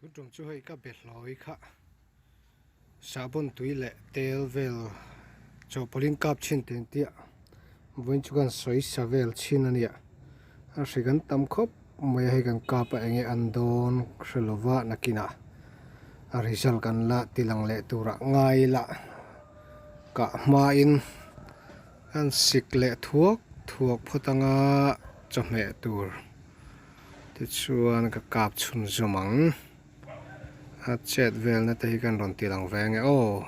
Tun tum chu hei ka be hlawi kha sahbawn tui leh tel vel chawhpawlh in kap chhin tih ang tih vawiin chu kan sawi sa vel chhin a nia a hri kan tam khawp mai a hei kan kap a enge an dawn hre lova nakinah a result kan la ti lang leh turah ngai ila kah hmain an sik leh thuak thuak phawt anga chawhmeh tur. Tichuan ka kap chhunzawm ang. A chet velna te hi kan rawn ti lang ve ange aw.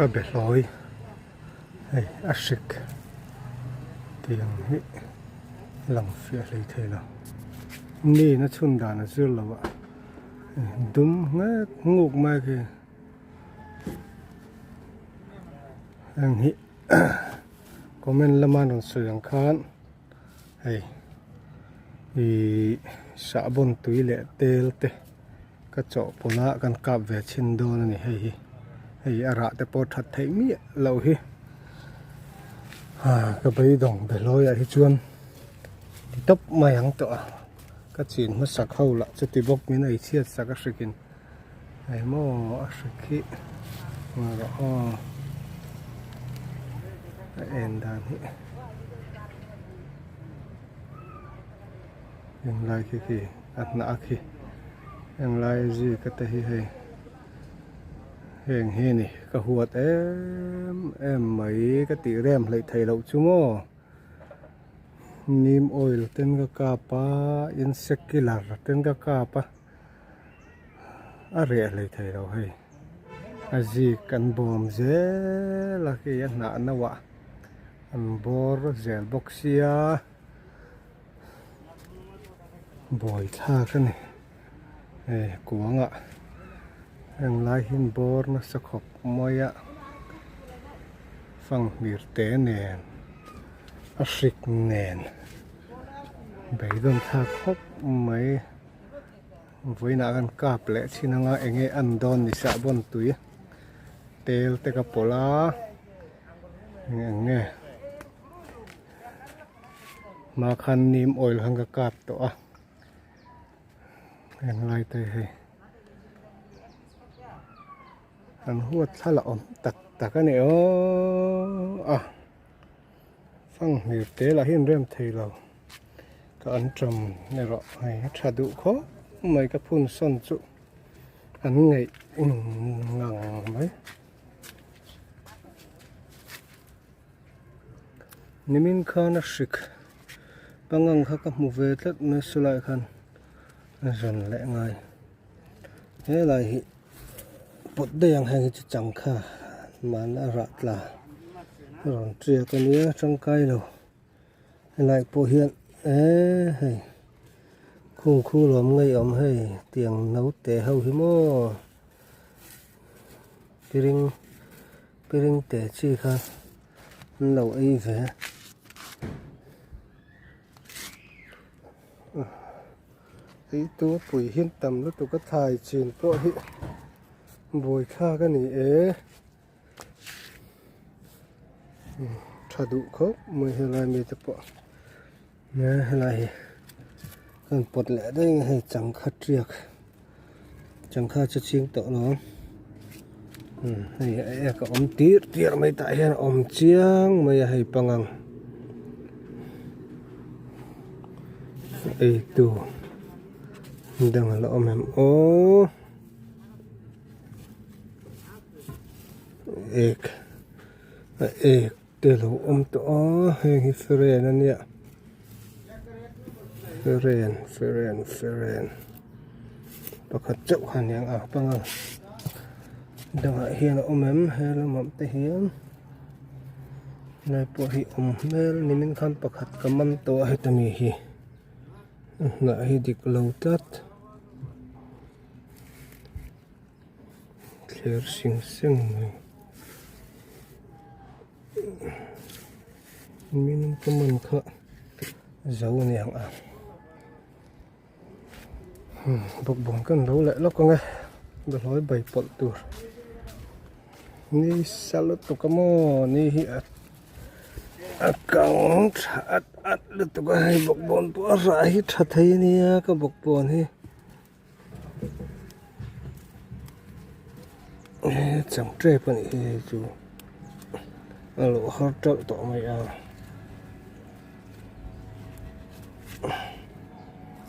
Ka be hlawi hei a hrik tiang hi lang fiah hlei thei lo ni na chhun dan a zir lo a dum ngek nguk mai khi. Heng hi comment lama rawn sawi ang khan hei ihh sahbawn tui leh tel te ka chawhpawlh a kan kap ve chhin dawn a ni hei hi hei a rah te pawh that theih miah loh hi ka beidawng be hlawi ah hi chuan ti tawp mai ang tawh a ka chin hmasak ho lah chuti bawk min ei chhiat sak a hrikin. Hei maw a hri khi rawh aw a en dan hi englai khi khi a hnah khi englai zika te hi hei heng hi a ni ka huat em em mai ka tih rem hleih theih loh chu maw neem oil ten ka kap a insect killer ten ka kap a. A reh hlei thei lo hei a zik an bawm zel a khi a hnah no ah an bawr zel bawk sia buai thlak a ni hei kuang ah heng lai hi an bawr nasa khawp mai a fanghmir te nen a hrik nen beidawn thlak khawp mai. Vawiinah kan kap leh thin anga enge an dawn ni sahbawn tui tel te ka pawlh a eng eng nge hma khan neem oil khan ka kap tawh a heng lai te hei an huat thla la awm tak tak a ni aw a. Fanghmir te lah hi an rem thei lo ka an ṭam erawh hei a ṭha duh khawp mai ka phun sawn chu an ngaih ngang mai. Nimin khan a hrik pangang kha ka hmu ve tlat mai saw lai khan a zawn leh ngai helai hi. Pawt daih ang heng hi chu changkha mahna a rah tla a rawn tiak a nia tangkai lo helai pawh hian eee hei khung khu lawm ngei awm hei tiang naute ho hi maw piring piring te chi kha an lo ei ve a. Ei tu pui hi tam lutuk a thlai chin pawh hi buai thlak a ni e tha duh khawp mai helai mi te pawh e helai hi kan pawt leh daih ang hei changkha tiak changkha chu ching tawh lo ang hei a ek a awm tir tir mai tah hian a awm chiang mai a hei pangang. Ei tur dang a la awm em aw ek a ek te lo awm tawh a heng hi feren a nia feren feren feren pakhat chauh kha aniang a panga dangah hian a awm em he lamah te hian. Helai pawh hi awm hmel nimin khan pakhat ka man tawh a heta mi hi. A hnah hi dik lo tlat. Thler sing seng mai. Min ka man kha zo aniang a. Bawkbawn kan lo leh lawk ang e behlawi bai pawlh tur ni sa lutuk a maw ni hi a a kang tha at at lutuk a hei bawkbawn pawh a rah hi tha thei a nia ka bawkbawn hi chang tep a nih hi hei chu a lo har teuh tawh mai a.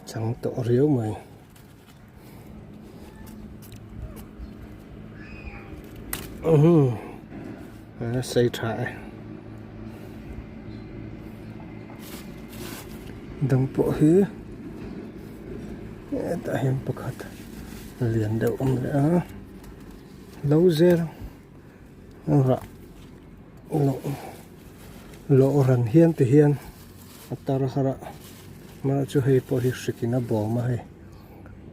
Chang tawh riau mai. A sei tha e. Dang pawh hi hetah hian pakhat lian deuh awm leh a lo zel a rah loh. Lawh ran hian ti hian a tar har a mahse chu hei pawh hi hrik in a bawm a hei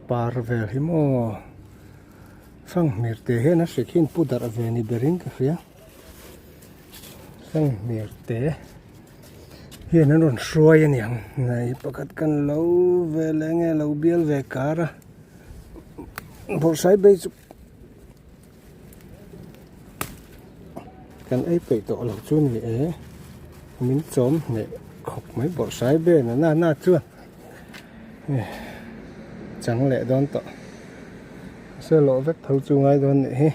par vel hi maw fanghmir te hian a hrik hi an pu darh ve ni berin ka hria fanghmir te hian an rawn hruai a niang nai pakhat kan lo ve leh nge lo bial ve kar a bawrhsai bei chu. Kan ei peih tawh lo chu ni e, min chawm hneh khawp mai bawrhsai vel a na na chuan chang leh dawn tawh se lawh vek tho chu ngai dawn nih hi.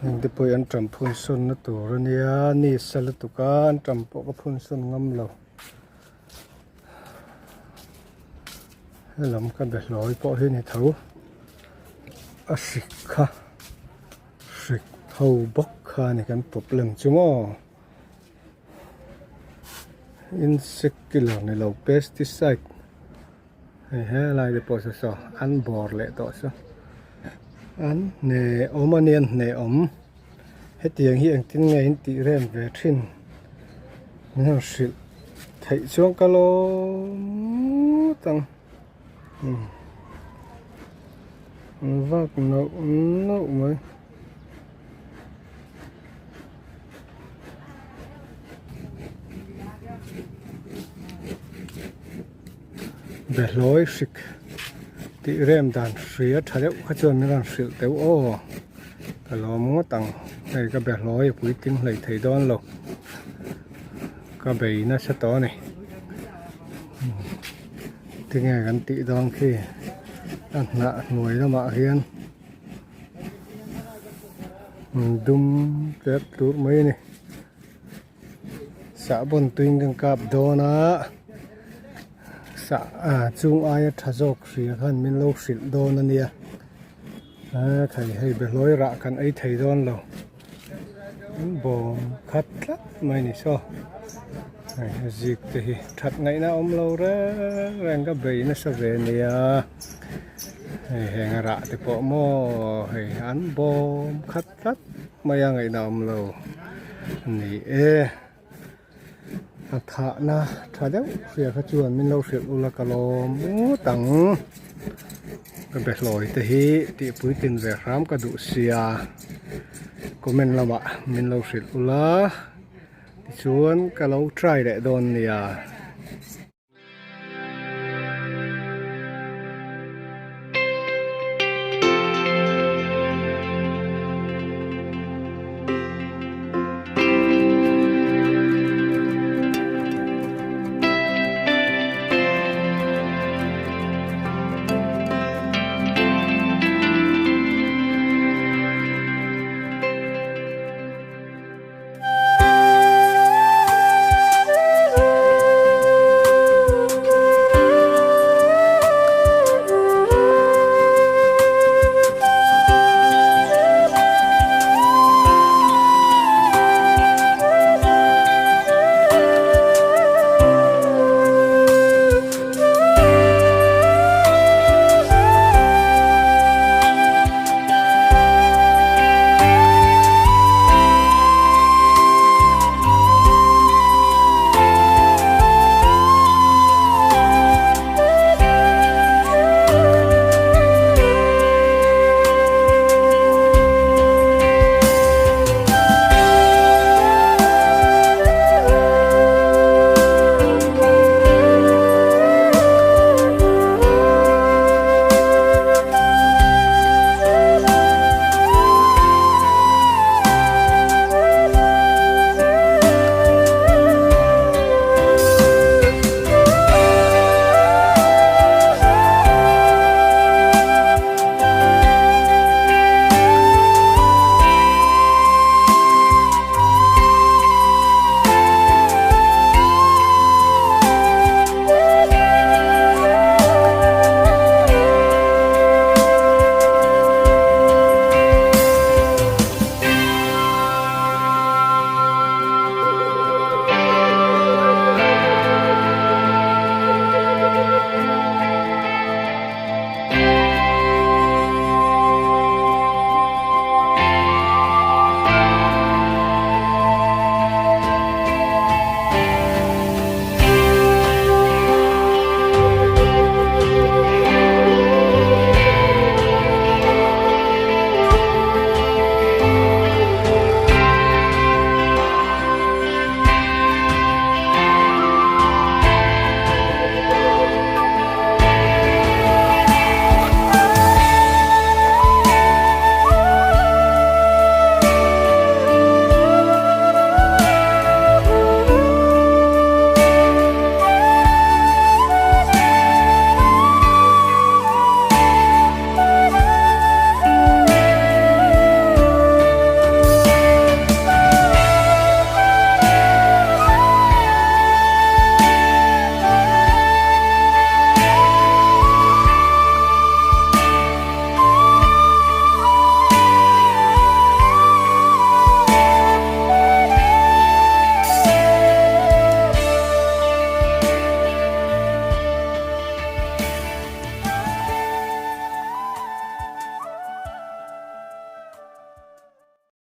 Heng te pawh hi an ṭam phun sawn na tur a nia ni sa lutuk a an ṭam pawh ka phun sawn ngam lo. Helam ka be hlawi pawh hi ni tho a hrik kha hrik ho bawk kha a ni kan problem chu maw insect killer ni lo pesticide hei helai te pawh saw saw an bawr leh tawh saw an hne awm a nia an hne awm hetiang hi engtin nge in tih rem ve thin min han hrilh theih chuan ka lawm ngawt ang umm vak nauh nauh mai. Behlawi hrik tih rem dan hria tha deuh kha chuan min rawn hrilh teuh aw ka lawm ngawt ang hei ka behlawi a puitling hlei thei dawn lo ka bei nasa tawh a ni tinge kan tih dawn khi a hnah hnuai lamah hian dum tep tur mai a ni. Sahbawn tuiin kan kap dawn a sah ah chung aia tha zawk hria khan min lo hrilh dawn a nia a thei hei behlawi rah kan ei thei dawn lo an bawm khat tlat mai ni saw hei a zik te hi that ngaihna a awm lo reng reng ka bei nasa ve nia hei heng a rah te pawh maw hei an bawm khat. Tlat mai a ngaihna awm lo a ni e. A thahna tha deuh hria kha chuan min lo hrilh ula ka lawm ngawt ang. Ka behlawi te hi tihpuitlin ve hram ka duh sia. Comment lamah min lo hrilh ula tichuan ka lo try leh dawn nia.